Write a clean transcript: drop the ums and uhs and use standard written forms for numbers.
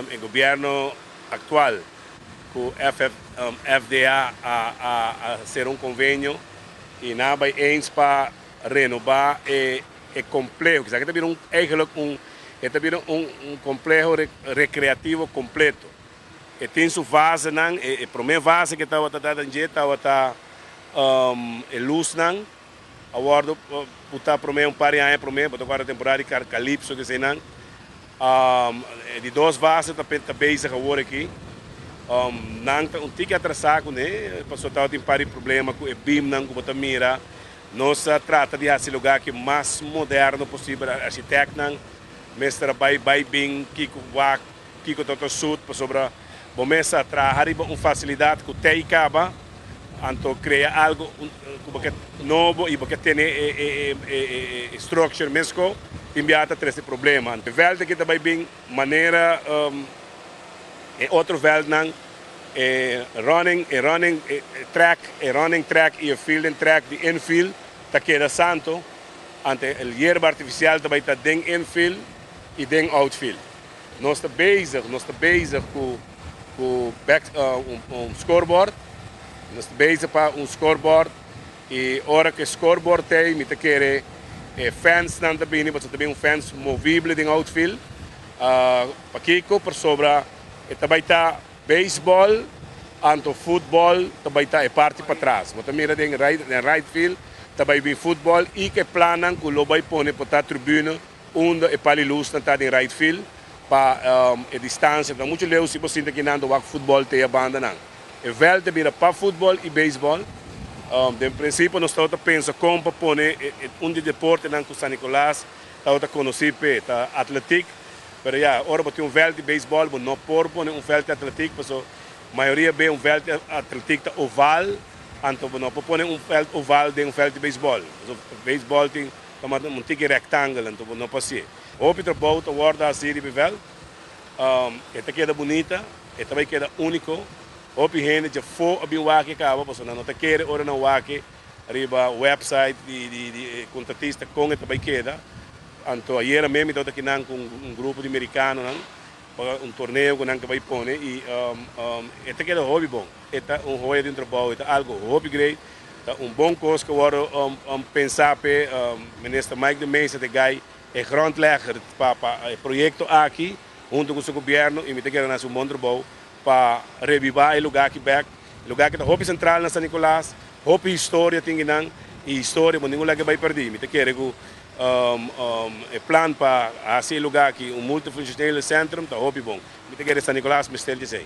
E gobierno actual cu FDA a cera un convenio y nan a bay eens pa renoba e compleho. Esaki ta bira un eigenlijk un e ta bira un compleho recreativo completo. E tin su fasenan, e prome fase cu tabata ta den dje tabata e luznan a wordo puta prome un par di aña prome, bo ta guarda temporada di calypso cu eseinan. E di dos fase ta bezig awor aki. Nan ta un tiki atrasa cune, pasobra tabatin un par di problema cu e beamnan cu bo ta mira. Nos a trata di haci lugar aki mas moderno posibel. Architectnan mester a bay bay bin kico wak, kico ta ta suit, pasobra bo mes a traha riba un facilidad cu tey caba, anto crea algo cu bo ke nobo y bo ke tene e structure mesco, tin bia ta trece problema. E veld aki ta bay bin manera e otro veldnan, e running track y e fielding track di infield ta keda santo, anto e yerba artificial ta bay ta den infield y den outfield. Nos ta bezig cu un scoreboard, nos ta bezig pa un scoreboard y ora cu scoreboard tin, mi ta kere fence nan ta bini, pasobra tambe un fence movible den outfield. Pakico? Pasobra e tambe ta baseball, anto futbol tambe ta e parti patras. Bo ta mira den right field, tambe bin futbol y cu plannan cu lo bay pone pa ta tribuna unda e palo di luz ta den right field pa e distancia ta mucho leu si bo sinta aki nan wak futbol te e banda nan. E veld ta bira pa futbol y baseball. Den principio nos ta pensa con pa pone un di deportenan cu San Nicolas ta conoci pe ta atletiek, pero ja, ora bo tin un veld di baseball, bo no por pone un veld di atletiek, pasobra mayoria be un veld di atletiek ta oval, anto bo no por pone un veld oval den un veld di baseball. So, baseball tin un tiki rectangle, anto bo no por haci. Hopi trabou ta wordo haci riba veld. E ta keda bunita, e ta bay keda unico. Hopi hende di afo a bin wak e caba, pasobra nan no ta kere ora nan wak e riba website di contratista con e ta bay keda. Anto ayera mes mi tabata akinan cu un grupo di Americanonan pa un torneo cu nan ta bay pone y e ta keda hopi bon. E ta un joya di un trabou, e ta algo hopi great. Ta un bon cos cu awor pensa pe Minister Mike de Meza de guy e grondlegger pa e proyecto aki hunto cu su gobierno y mi ta kere nan haci un bon trabou pa reviva e lugar aki bek. E lugar aki ta hopi central na San Nicolas, hopi historia tin nan y historia bo ningun laga bay perdi. Mi ta kere cu e plan pa haci e lugar aki un multifunctioneel centrum ta hopi bon. Mi ta kere San Nicolas mester di esey.